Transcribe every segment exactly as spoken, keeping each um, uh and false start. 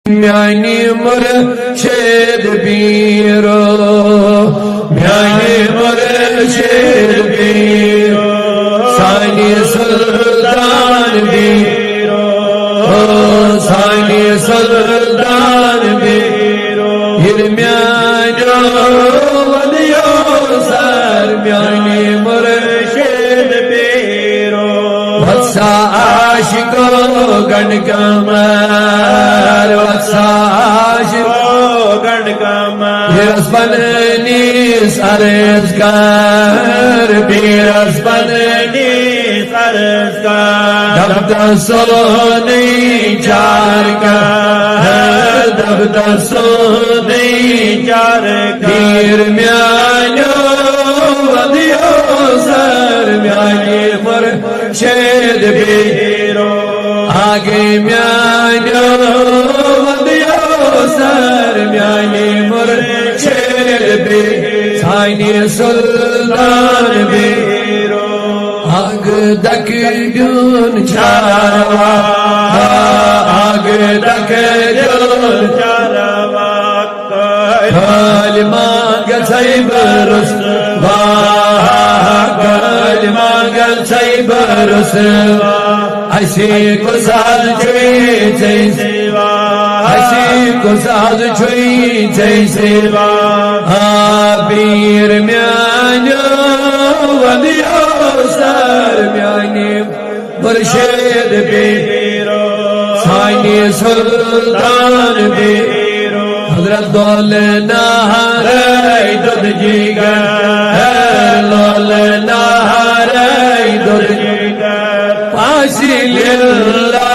میانہِ مرشد پیٖرو، میانہِ مرشد پیٖرو، سانہِ سلطان پیٖرو، سانہِ سلطان پیٖرو، ییٚلہِ میانیو ولِیو سر میانہِ مرشد پیٖرو۔ وَسا عاشقو گنڈ کمر، وَسا عاشقو گنڈ کمر۔ پیٖرس پننِس عرض کر، پیٖرس پننِس عرض کر۔ دفتر سونٕے چار کر، دفتر سونٕے چار کر۔ پیٖر میانیو ولِیو سر میانہِ مر شد پیٖرو۔ آگے میانیو ولِیو سر میانہِ مرشد پیٖرو، سانہِ سلطان پیٖرو۔ آگ دکھ دیُن چاروا، آگ دکھ دیُن چاروا۔ کٲلۍ ما گژھے بہٕ رُسوا، کٲلۍ ما گژھے بہٕ رُسوا۔ اَسہِ کُس حظ چھُے ژےٚ سوا، اَسہِ کُس حظ چھُے ژےٚ سوا۔ آ پیٖر میانیو ولِیو سر میانہِ مرشد پیٖرو، سانہِ سلطان پیٖرو۔ حضرت دولہٕ نارے دود جگر، دولہٕ نارے دود جگر۔ پاس للہ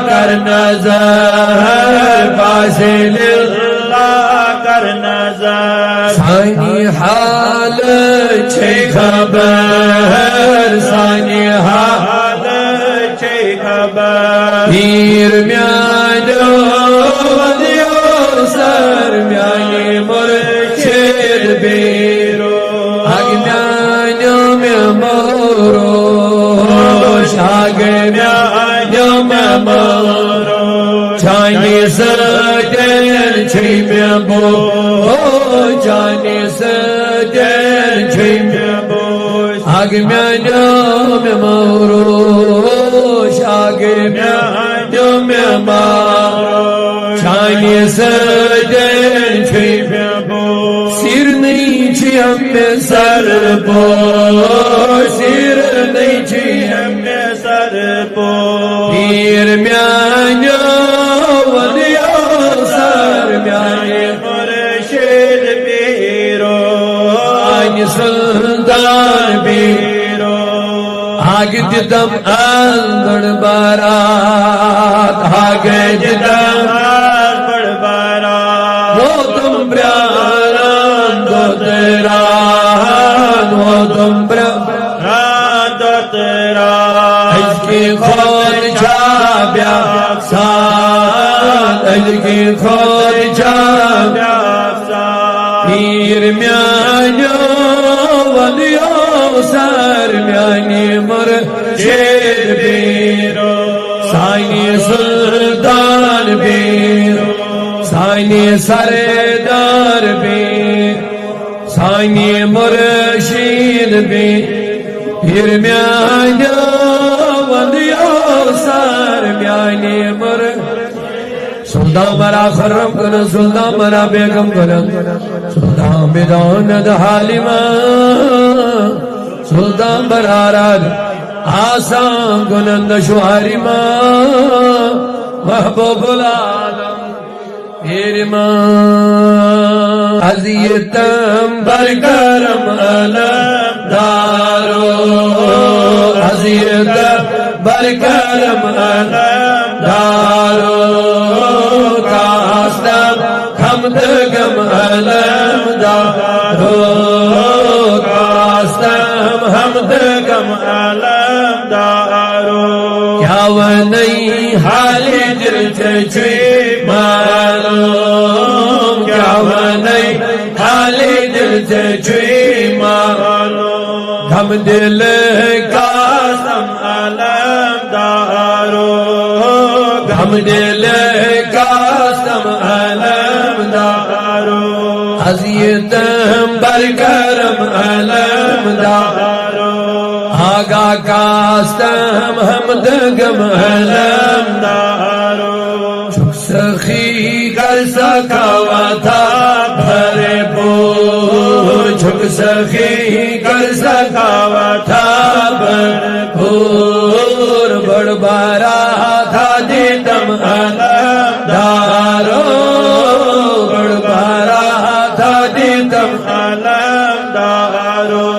کر نظر، پاس للہ کر نظر۔ سانہِ حال چھے خبر، سانہِ حال چھے خبر۔ پیٖر میانیو ولِیو سر میانہِ مرشد پیٖرو۔ آگ میانیو مےٚ موروش، آگ میانیو مےٚ موروش۔ چانہِ سۭتۍ چھے مےٚ بوے، چانہِ سۭتۍ چھے مےٚ بوے۔ آگ میانیو مےٚ موروش، آگ میانیو مےٚ موروش۔ چانہِ سۭتۍ چھے مےٚ بوے۔ سیرنٕے چھِ ہم مےٚ سر بوے، سیرنٕے چھِ ہم مےٚ سر بوے۔ پیٖر میانیو ولِیو سر میانہِ مرشد پیٖرو، سانہِ سلطان پیٖرو۔ آگ دِتم از بڑ بارات، آگ دِتم از بڑ بارات۔ ووتم پرٛاران دۄہ تہٕ راتھ، ووتم پرٛاران دۄہ تہٕ راتھ۔ أزکہِ کھۄتہٕ چھا بیٛاکھ ساتھ، أزکہِ کھۄتہٕ چھا بیٛاکھ ساتھ۔ پیٖر میانیو ولِیو سر میانہِ مرشد پیٖرو، سانہِ سلطان پیٖرو، سانہِ سردار پیٖر، سانہِ مرشد پیٖر۔ پیٖر میانیو ولِیو سر میانہِ مر سلطان برا خرم کن، سلطان برا بیگم کن، سلطان بداند حالیما، سلطان برا راد آسان کنند شوهریما، محبوب العالم پیرما۔ از یتم برکرم علم دارو، از یتم برکرم علم دارو، کاستم ہم دگم علم دارو، کاستم ہم دگم علم دارو۔ کیا ونئی حال دل چھ چھ معلوم، کیا ونئی حال دل چھ چھ معلوم۔ ہم دل کاستم علم دارو، ہم دل کاستم از یتم بر کرم علمدارو، آگاہ کاستم ہمدغم علمدارو۔ چھک سخی کر سخاوتا بھرپور، چھک سخی کر سخاوتا بھرپور۔ بڑ بارا تھا دیتم علمدارو، بڑ بارا تھا دیتم علمدارو۔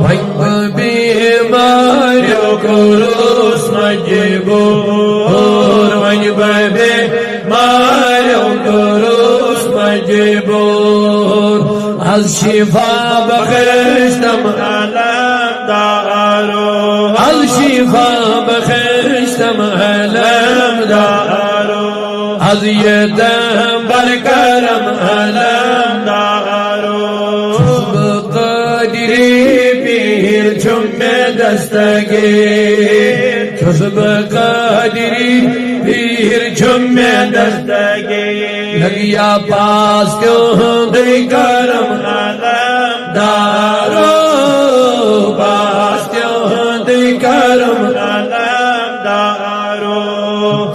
وۄنۍ بہٕ بیماریو کوٚرُس مجبوٗر، وۄنۍ بہٕ بیماریو کوٚرُس مجبوٗر۔ از شفا بخشتم علمدارو، از شفا بخشتم علمدارو۔ از یتم بر کرم علمدارو۔ چھُس بہٕ قادری پیر، چھُم مےٚ دستگیر۔ چھُس بہٕ قادری پیر، چھُم مےٚ دستگیر۔ لگیا پاس تِہُنٛدُے کرم علمدارو، پاس تِہُنٛدُے کرم علمدارو۔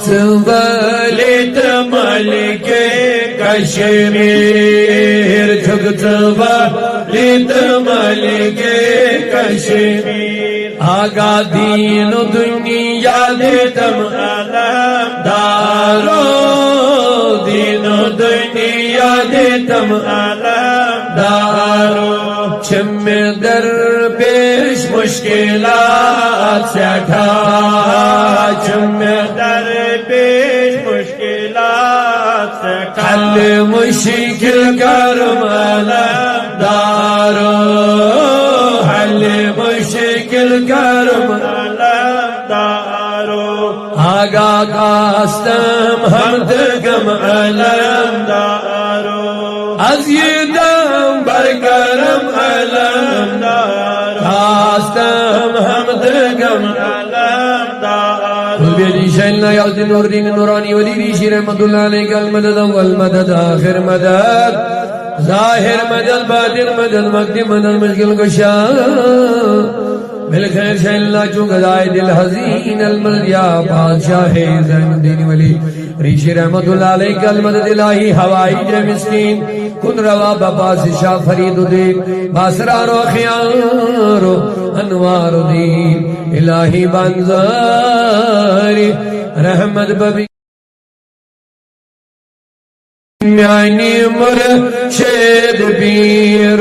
ژٕ ؤلی تہٕ ملکے کشمیر، چھُکھ ژٕ ؤلی تہٕ ملکے کشمیر۔ آگاہ دین و دنیا دیتم علمدارو، دین و دنیا دیتم علمدارو۔ چھم درپیش مشکلات سٮ۪ٹھاہ، چھم درپیش مشکلات سٮ۪ٹھاہ۔ حل مشکل کرم علمدارو، حل مشکل کرم علمدارو۔ آگاہ کاستم ہمدغم علمدارو۔ از یتم بر کرم علمدارو۔ کاستم ہمدغم علمدارو۔ قطب علی شاہ اللہ یاز الدین نور الدین نورانی ولی ریشی رحمت اللہ علیہ کا المدد اول مدد آخر مدد، ظاہر مدد باطن مدد مقدم مدد مشکل کشا۔ بالخیر شاہ اللہ چون گدائے دل حزین المدد یا بادشاہ زین الدین ولی ریشی رحمت اللہ علیہ کا المدد الہی ہوائی جے مسکین کن روا بپاس شاہ فرید الدین باسرار و خیار و انوار الدین الہی بنزاری رحمت ببی میانی مرشد پیر